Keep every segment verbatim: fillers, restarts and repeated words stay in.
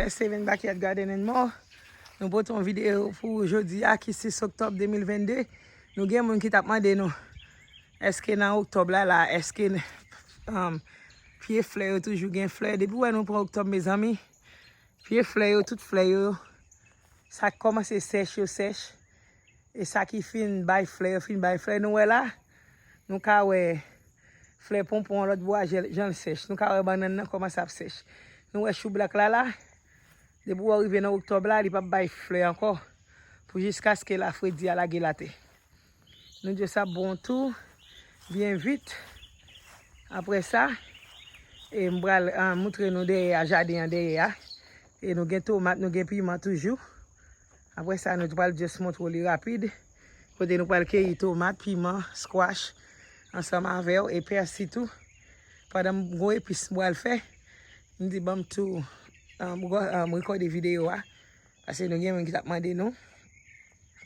Seven Backyard Garden and More. Nou pote yon videyo pou jodi a ki sis oktòb de mil vennde. Nou gen moun ki t ap mande nou, èske nan oktòb la la, èske, um, pye flè yo toujou gen flè? Depi w wè nou pran oktòb, mezanmi, pye flè yo, tout flè yo, sa k kòmanse sèch yo sèch. E sa ki fin bay flè, fin bay flè, nou wè la, nou ka wè flè ponpon an lòt bò a, jan, jan l sèch. Nou ka wè bannann nan kòmanse ap sèch. Nou wè chou blak la la, depi w rive nan oktòb la, li p ap bay flè ankò, pou jiskaske la fredi a lage l atè. Nou di yo sa bon tou, byen vit. Apre sa, e m pral, ah, moutre nou dèyè a, jaden an dèyè a. E nou gen tomat, nou gen piman toujou. Apre sa, nou pral just montre w li rapid. Kote nou pral keyi tomat, piman, squash, ansanm avè w, e pèsi tou. Pandan m gon epis m pral fè, m di ban m tou, um, gò-, um, rekòde videyo a. Paske nou gen moun ki t ap mande nou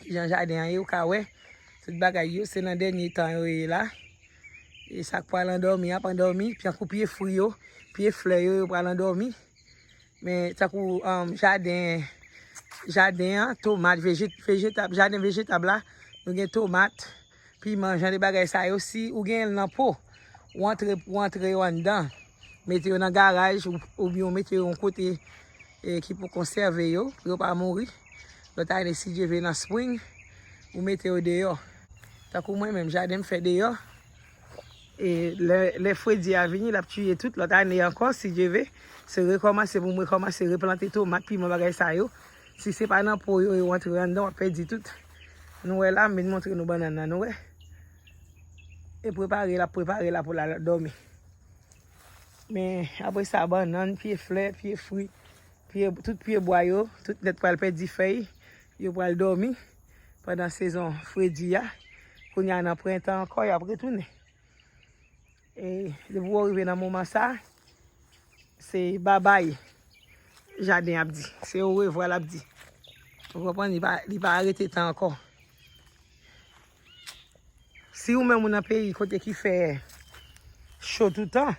kijan jaden an ye, ou ka wè. Tout bagay yo, se nan dènye tan yo ye la. E sa k pral andòmi ap andòmi, tankou pye fwi yo, pye flè yo, yo pral andòmi. Men tankou, um, jaden, jaden an, tomat, vejet-, vejetab, jaden vejetab la, nou gen tomat, piman, jan de bagay sa yo. Si ou gen l nan po, ou antre, ou antre yo anndan, mete yo nan garaj, ou, oubyen ou mete yo yon kote, e, ki pou konsève yo, pou yo pa mouri. Lòt ane, si Dye vle, nan spring, ou mete yo deyò. Tankou mwen menm, jaden m fè deyò. E lè, lè fredi a vini, l ap tiye tout. Lòt ane ankò, si Dye vle, se rekòmanse pou m rekòmanse replante tomat, piman, bagay sa yo. Si se pa nan po yo, yo antre anndan, w ap pèdi tout. Nou wè la, m vin montre nou bannann nan, nou wè. E prepare l ap prepare la pou l al dòmi. Men apre sa, bannann, pye flè, pye fwi, pye, tout pye bwa yo, tout nèt pral pèdi fèy, yo pral dòmi pandan sezon fredi a. Kounye a nan prentan ankò, y ap retounen. E depi w rive nan moman sa, se babay jaden ap di. Se orevwa l ap di. Ou konprann? Li pa, li pa rete tan ankò. Si ou menm ou nan peyi kote ki fè cho toutan,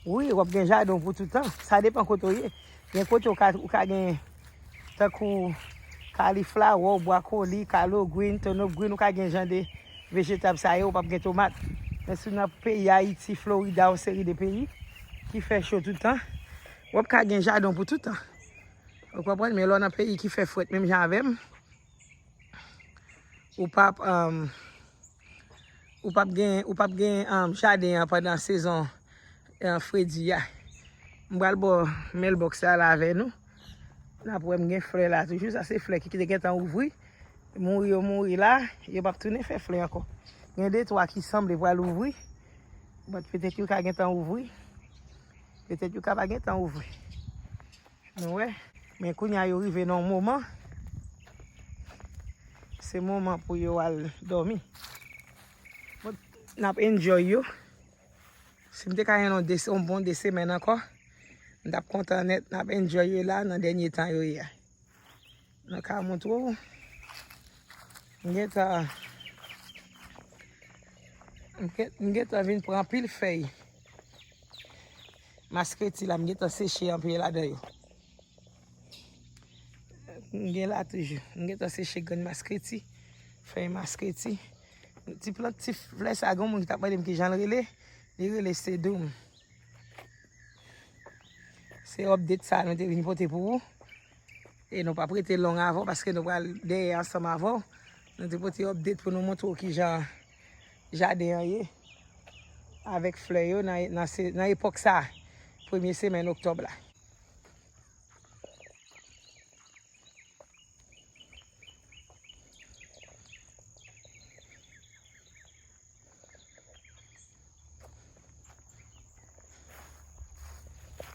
wi, w ap gen jaden w pou toutan. Sa depann kote w ye. Gen kote ou ka, ou ka gen tankou kaliflawa, bwakoli, kalogrin, tònòp grin, ou ka gen jan de vejetab sa yo, ou p ap gen tomat. Men si w nan peyi Ayiti, Florida, yon seri de peyi ki fè cho toutan, w ap ka gen jaden w pou toutan. Ou konprann? Men lè w nan peyi ki fè frèt menm jan avè m, ou p ap, um, ou p ap gen, ou p ap gen, um, jaden an pandan sezon, um, fredi a. M pral ba w mailbox la, la avè nou. N ap wè m gen flè la toujou. Sa se flè ki, ki te gentan ouvri. Mouri yo mouri la, yo p ap tounen fè flè ankò. Gen de twa ki sanble pral ouvri. But petèt yo ka gentan ouvri. Petèt yo ka pa gentan ouvri. Nou wè. Men kounye a yo rive nan yon moman. Se moman pou yo al dòmi. Bon, n ap enjoy yo. Si m te ka jwenn yon de, yon bon de semèn ankò, m t ap kontan nèt. N ap enjoy yo la nan dènye tan yo ye a. Nou ka montre w. M gentan, m gen-, m gentan vin pran anpil fèy. Maskreti la, m gentan seche anpil ladan yo. M gen la toujou. M gentan seche grenn maskreti, fèy maskreti. Ti plant, ti flè sa, gen moun ki t ap mande m kijan l rele. Li rele sedoum. Se update sa nou te vin pote pou ou. E nou p ap rete long avè w paske nou pral dèyè ansanm avè w. Nou te pote update pou nou montre w kijan jaden an ye. Avèk flè yo nan, nan se-, nan epòk sa, premye semèn oktòb la.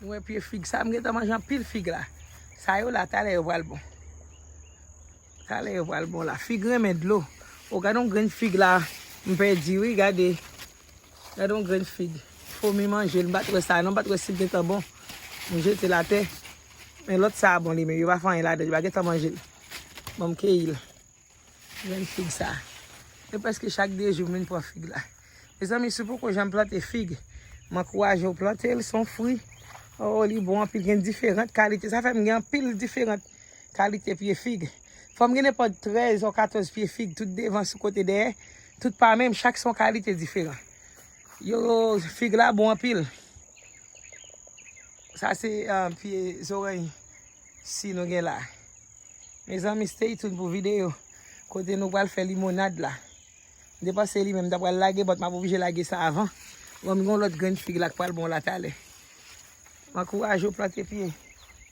Mwen pye fig sa, m gentan manje anpil fig la. Sa yo la, talè yo pral bon. Talè yo pral bon la. Fig renmen dlo. O, gade yon grenn fig la, m pèdi wi, gade. Gade yon grenn fig. Foumi manje l, m pa t wè sa non, m pa t wè si l gentan bon. M jete l atè. Men lòt sa a bon li menm, yo pa fè anyen ladan l, yo pa gentan manje l. Ban m keyi l. Grenn fig sa. E prèske chak de jou m vin pran fig la. Mezanmi, si w poko janm plante fig, m ankouraje w plante l, se yon fwi Oh, li bon anpil, gen diferan kalite. Sa fè m gen anpil diferan kalite pye fig. Fò m gen nenpòt trèz ou katòz pye fig, tout devan, sou kote, dèyè. Tout pa menm, chak se yon kalite diferan. Yo, fig la bon anpil. Sa se, ah, pye zorèy si nou gen la. Mezanmi, stay tuned pou videyo kote nou pral fè limonad la. M te panse li menm m ta pral lage, but m ap oblije lage sa avan. Bon, m gen yon lòt grenn fig la k pral bon la talè. M ankouraje w plante pye,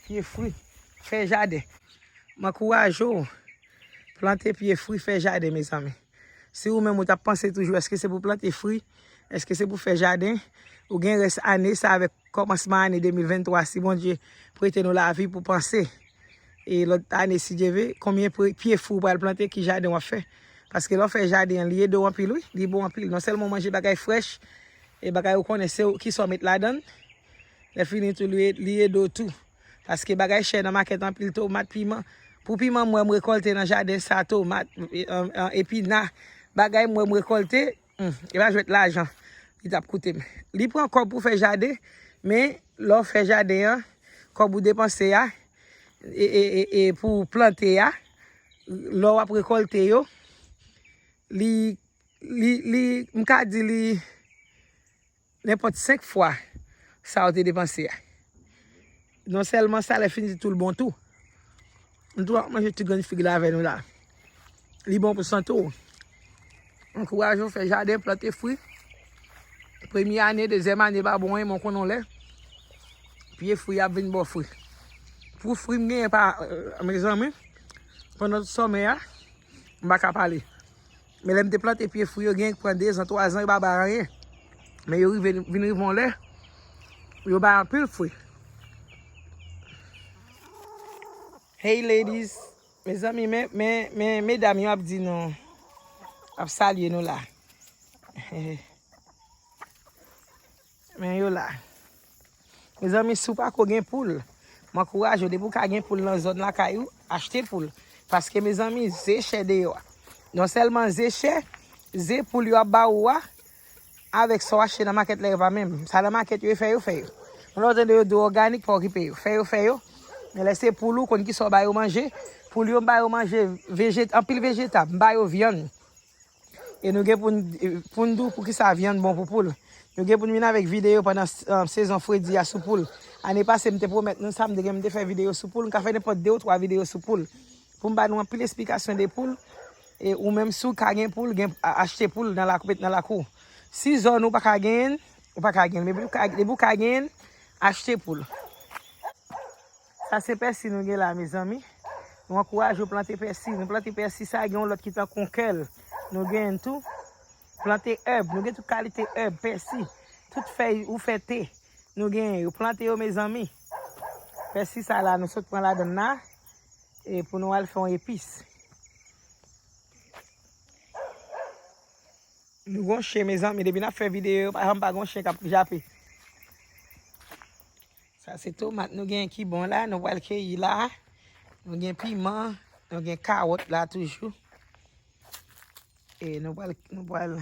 pye fwi, fè jaden. M ankouraje w plante pye fwi, fè jaden, mezanmi. Si ou menm ou t ap panse toujou, èske se pou plante fwi, èske se pou fè jaden, ou gen rès ane sa avèk kòmansman ane de mil venntwa, si Bondye prete nou lavi pou panse. E lòt ane, si Dye ve, konbyen pre- pye fwi ou pral plante, ki jaden w ap fè? Paske lè w fè jaden an, li ede w anpil, wi. Li bon anpil. Non sèlman w manje bagay frèch, e bagay ou konnen se ou ki sa w met ladan l, lè fini tou, li, li ede w tou. Paske bagay chè nan makèt anpil, tomat, piman. Pou piman, m wè m rekòlte nan jaden sa, tomat, e, e, e, epina. Bagay m wè m rekòlte, hmm, e pa jwèt lajan li t ap koute m. Li pran kòb pou fè jaden, men lè w fè jaden an, kòb ou depanse a, e, e, e, e pou plante a, lè w ap rekòlte yo, li, li, li, m ka di li, nenpòt senk fwa sa ou te depanse a. Non sèlman sa, lè fini tou l bon tou. Nou tou ap manje ti grenn fig la avè nou la. Li bon pou sante w. Ankouraje w fè jaden, plante fwi. Premye ane, dezyèm ane pa bon, men w konnen w lè pye fwi ap vin ba w fwi. Pou fwi m genyen pa, mezanmi, pandan tout sòmè a, m pa ka pale. Men lè m te plante pye fwi yo, gen ki pran dezan, twazan, yo pa bay anyen. Men yo rive, vin rive yon lè, yo bay anpil fwi. Hey ladies, mezanmi, men, men, men medam yo ap di nou, ap salye nou la. Men yo la. Mezanmi, si w pa ko gen poul, m ankouraje w, depi w ka gen poul nan zòn lakay ou, achte poul. Paske, mezanmi, ze chè deyò a. Non sèlman ze chè, ze poul yo ap ba ou a, avèk sa w achte nan makèt la, yo pa menm. Sa nan makèt yo, yo fè, yo fè yo. Yon lè w tande yo di w òganik, pa okipe yo. Fè yo, fè yo. Men lè se poul ou, konn ki sa w ba yo manje. Poul yo, m ba yo manje vejet-, anpil vejetab, m ba yo vyann. E nou gen pou n, pou n di w poukisa vyann bon pou poul. Nou gen pou n vin avèk videyo pandan, um, sezon fredi a sou poul. Ane pase, m te pwomèt nou sa, m te gen, m te fè videyo sou poul. M ka fè nenpòt de ou twa videyo sou poul. Pou m ba nou anpil esplikasyon de poul. E ou menm, si w ka gen poul, gen, a- achte poul nan lakou, met nan lakou. Si zòn ou pa ka genyen, ou pa ka genyen. Men depi w ka, depi w ka genyen, achte poul. Sa se pèsi nou gen la, mezanmi. Nou ankouraje w plante pèsi. Nou plante pèsi sa, gen yon lòt ki tankou kèl. Nou genyen tou. Plante èb. Nou gen tout kalite èb, pèsi. Tout fèy ou fè te. Nou genyen yo. Plante yo, mezanmi. Pèsi sa la, nou sot pran ladann la. E pou nou al fè yon epis. Nou gon chen, mezanmi. Depi n ap fè videyo, pa janm pa gon chen k ap jape. Sa se tomat nou gen ki bon la, nou pral keyi la. Nou gen piman, nou gen kawòt la toujou. E nou pral, nou pral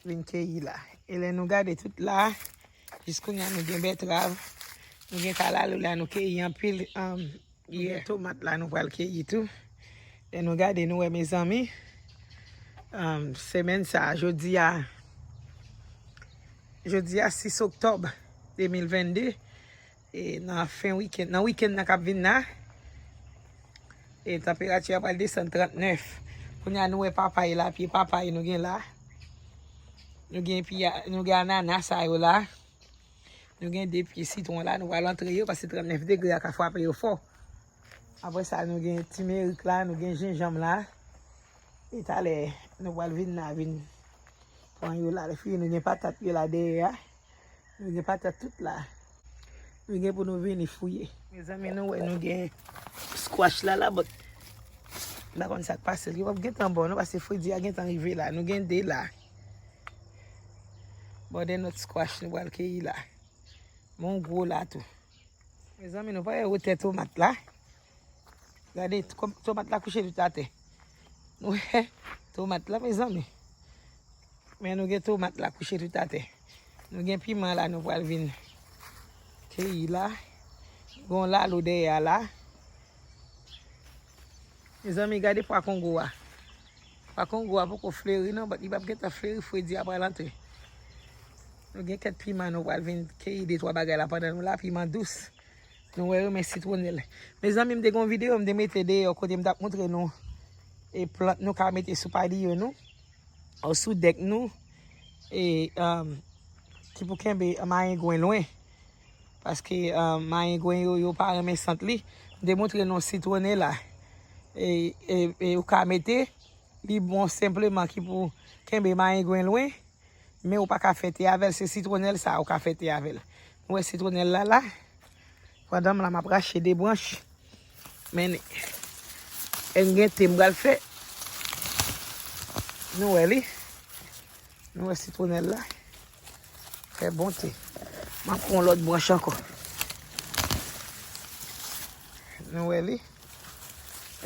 vin keyi la. E lè nou gade tout la, jiskounya nou gen bètrav, nou gen kalalou la, nou keyi anpil, um, nou gen tomat la, nou pral keyi tou. Lè nou gade, nou wè, mezanmi, um, semèn sa, jodi a, jodi a sis oktòb de mil vennde, e nan fen wikenn, nan wikenn nan k ap vin la, e tanperati a pral desann trannèf. Kounye a, nou wè papay la, pye papay nou gen la. Nou gen pye, nou gen anana sa yo la. Nou gen de pye sitwon la, nou pral antre yo, paske trannèf degre a ka frape yo fò. Apre sa, nou gen timerik la, nou gen jenjanm la. E talè, nou pral vin la, vin pran yo la. Lè fini, nou gen patat yo la dèyè a. Nou gen patat tout la. Nou gen pou nou vini fouye. Mezanmi, nou wè, nou gen squash la, la, but m pa konn sa k pase l. Yo p ap gentan bon, non, paske fredi a gentan rive la. Nou gen de la. Butternut squash, nou pral keyi la. Bon, gwo la tou. Mezanmi, nou pa wè wotè tomat la? Gade, tomat la kouche tout atè. Nou wè tomat la, mezanmi. Men nou gen tomat la kouche tout atè. Nou gen piman la, nou pral vin Peyi la, gon lalo dèyè a la. Mezanmi, gade pwa kongo a. Pwa kongo a poko fleri non, but li p ap gentan fleri, fredi a pral antre. Nou gen kèk piman, nou pral vin keyi de twa bagay la pandan nou la, piman dous. Nou wè yo, men sitwonèl. Mezanmi, m te gen yon videyo m te mete deyò kote m t ap montre nou e plant nou ka mete sou padiyo nou, ou sou dèk nou, e, um, ki pou kenbe mayengwen lwen. Paske, um, mayengwen yo, yo pa renmen sant li. M te montre nou sitwonèl la. E, e, e ou ka mete, li bon senpleman ki pou kenbe mayengwen lwen. Men ou pa ka fè te avè l, se sitwonèl sa ou ka fè te avè l. Nou wè sitwonèl la la. Pandan m la, m ap rache de branch. Men en gen te m pral fè. Nou wè li. Nou wè sitwonèl la. Fè bon te. M ap pran lòt branch ankò. Nou wè li.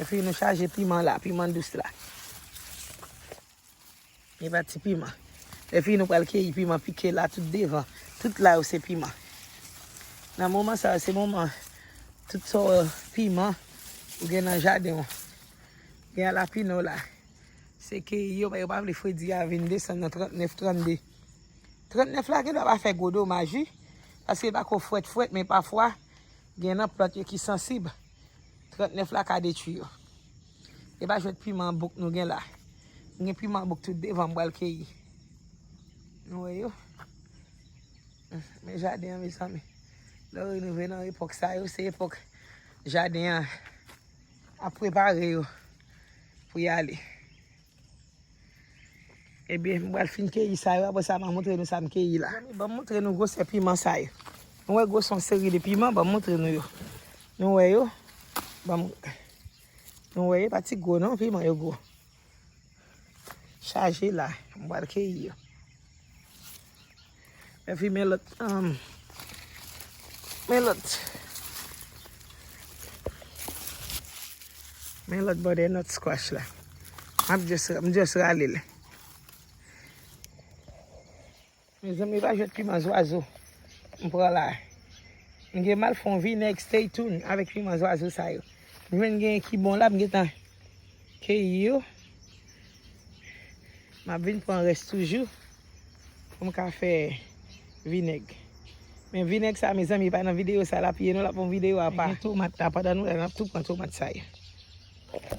Epi nou chaje piman la, piman dous la. E pa ti piman. Epi nou pral keyi piman pike la tout devan. Tout la yo se piman. Nan moman sa yo, se moman tout sò piman ou gen nan jaden w. Gen alapino la. Se keyi yo, yo pa vle fredi a vin desann nan trannèf, trannde. Trannèf la gen dwa pa fè gwo domaj, wi. Paske li pa ko frèt frèt, men pafwa, gen nan plant yo ki sansib. Trannèf la ka detwi yo. E pa jwèt piman bouk nou gen la. Gen piman bouk tout devan m pral keyi. Nou wè yo? Men jaden an, mezanmi. Lè w rive nan epòk sa yo, se epòk jaden an ap prepare yo pou y ale. Ebyen, m pral fin keyi sa yo, apre sa, m a montre nou sa m keyi la. Mezanmi, ban m montre nou gwosè piman sa yo. Nou wè gwosè yon seri de piman, ban m montre nou yo. Nou wè yo? Ban m, nou wè yo pa ti gwo non, piman yo gwo. Chaje la, m pral keyi yo. Epi men lòt, um, men lòt. Men lòt butternut squash la. M ap just, m just rale l. Mezanmi, pa jwèt piman zwazo. M pran la. M gen mal fè yon vinèg, stay tuned avèk piman zwazo sa yo. M jwenn gen ki bon la, m gentan keyi yo. M ap vin pran rès toujou pou m ka fè vinèg. Men vinèg sa, mezanmi, pa nan videyo sa l ap ye non, l ap yon videyo apa. Gen tomat la, pandan nou la, n ap tou pran tomat sa yo.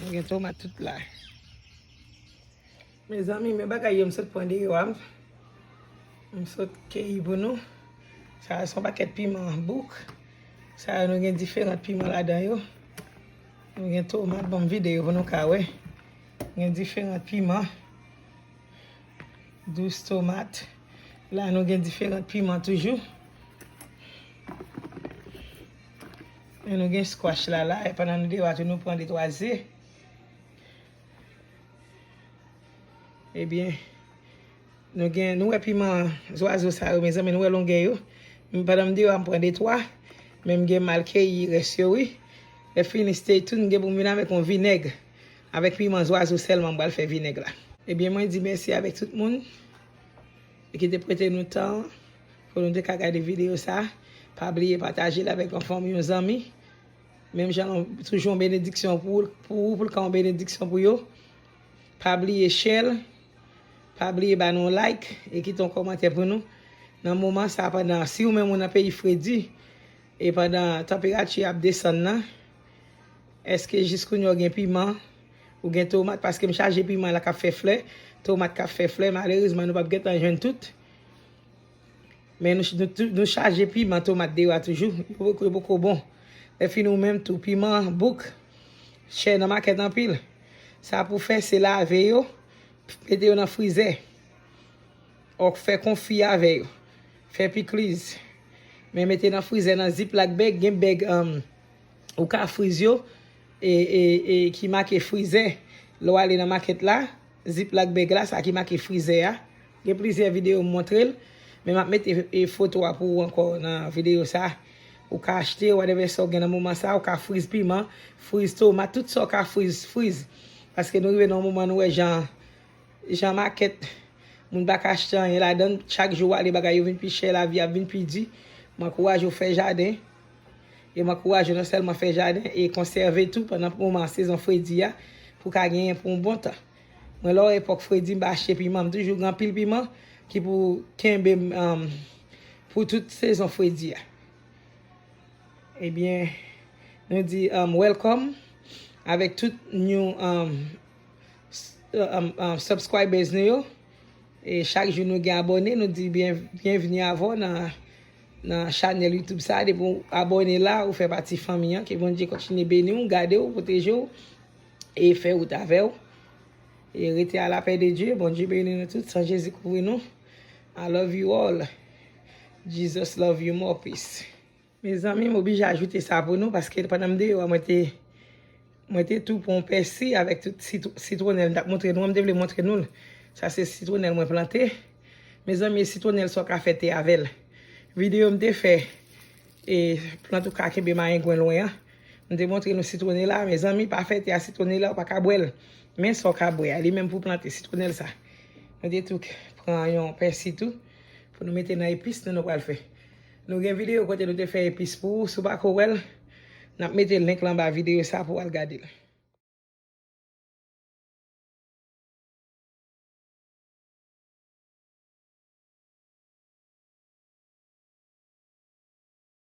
Nou gen tomat tout la. Mezanmi, men bagay yo m sot pran deyò a. M sot keyi pou nou. Sa a se yon pakèt piman bouk. Sa a nou gen diferan piman ladan yo. Nou gen tomat, ban m vide yo pou nou ka wè. Gen diferan piman. Dous tomat. La nou gen diferan piman toujou. E nou gen squash la la. E pandan nou deyò a tou nou pran de twa ze. Ebyen, nou gen, nou wè piman zwazo sa yo, mezanmi, nou wè longè yo. Men pandan m deyò a, m pran de twa, men m gen mal keyi rès yo, wi. Lè fini, stay tuned, m gen pou m vin avèk yon vinèg. Avèk piman zwazo sèlman, m pral fè vinèg la. Ebyen, mwen di mèsi avèk tout moun ki te prete nou tan pou nou te ka gade videyo sa. Pa bliye pataje l avèk yon fanmi, yon zanmi. Menm jan toujou yon benediksyon pou, pou ou, pou l ka yon benediksyon pou yo. Pa bliye share l, pa bliye ba nou yon like e kite yon kòmantè pou nou. Nan moman sa, pandan, si ou menm ou nan peyi fredi, e pandan tanperati ap desann nan, èske jis kounye a w gen piman, ou gen tomat, paske m chaje piman la k ap fè flè, tomat k ap fè flè, malerezman nou p ap gentan jwenn tout. Men nou, nou, nou chaje piman tomat deyò a toujou. Yo poko, yo poko bon. Lè fini ou menm tou, piman bouk chè nan makèt anpil. Sa pou fè, se lave yo, mete yo nan frizè. Òk fè konfi avè yo. Fè pikliz. Men mete nan frizè nan ziplak bag, gen bag, um, ou ka friz yo, e, e, e ki make frizè. Lè w ale nan makèt la, ziplak bag la, sa ki make frizè a. Gen plizyè videyo m montre l, men m ap mete, e, foto a pou ou ankò nan videyo sa. Ou ka achte, whatever sa w gen nan moman sa, ou ka friz piman, friz tomat, tout sa w ka friz, friz. Paske nou rive nan yon moman nou wè jan, jan makèt, moun pa ka achte anyen ladan l, chak jou w ale bagay yo vin pi chè, lavi ap vin pi di. M ankouraje w fè jaden. E m ankouraje w non sèlman fè jaden e konsève tou pandan moman sezon fredi a pou w ka genyen pou yon bon tan. Mwen lè w epòk fredi m pa achte piman, m toujou gen anpil piman ki pou kenbe m um, pou tout sezon fredi a. Ebyen, nou di um, welcome avèk tout new um, um, um, subscribers nou yo. E chak jou nou gen abòne, nou di byen, byenveni avè w nan, nan chanèl YouTube sa. Depi w abòne la, ou fè pati fanmi an. Ke Bondye kontinye beni w, gade w, pwoteje w e fè wout avè w. E rete a la pè de Dye. Bondye beni nou tout, san Jezi kouvri nou. I love you all. Jesus love you more. Peace. Mezanmi, m oblije ajoute sa pou nou paske pandan m deyò a, mwen te mwen te tou pran pèsi avèk tout sitwonèl m t ap montre nou an, m te vle montre nou l. Sa se sitwonèl mwen plante. Mezanmi, e sitwonèl sa w ka fè te avè l. Videyo m te fè e plant ou ka kenbe mayengwen lwen an. M te montre nou sitwonèl la, mezanmi, pa fè te a sitwonèl la, ou pa ka bwè l. Men sa w ka bwè a, li menm pou plante sitwonèl sa. Mwen te tou pran yon pèsi tou pou nou mete nan epis nou nou pral fè. Nou gen videyo kote nou te fè epis pou ou. Si w pako wè l, n ap mete link lan anba videyo sa pou w al gade l.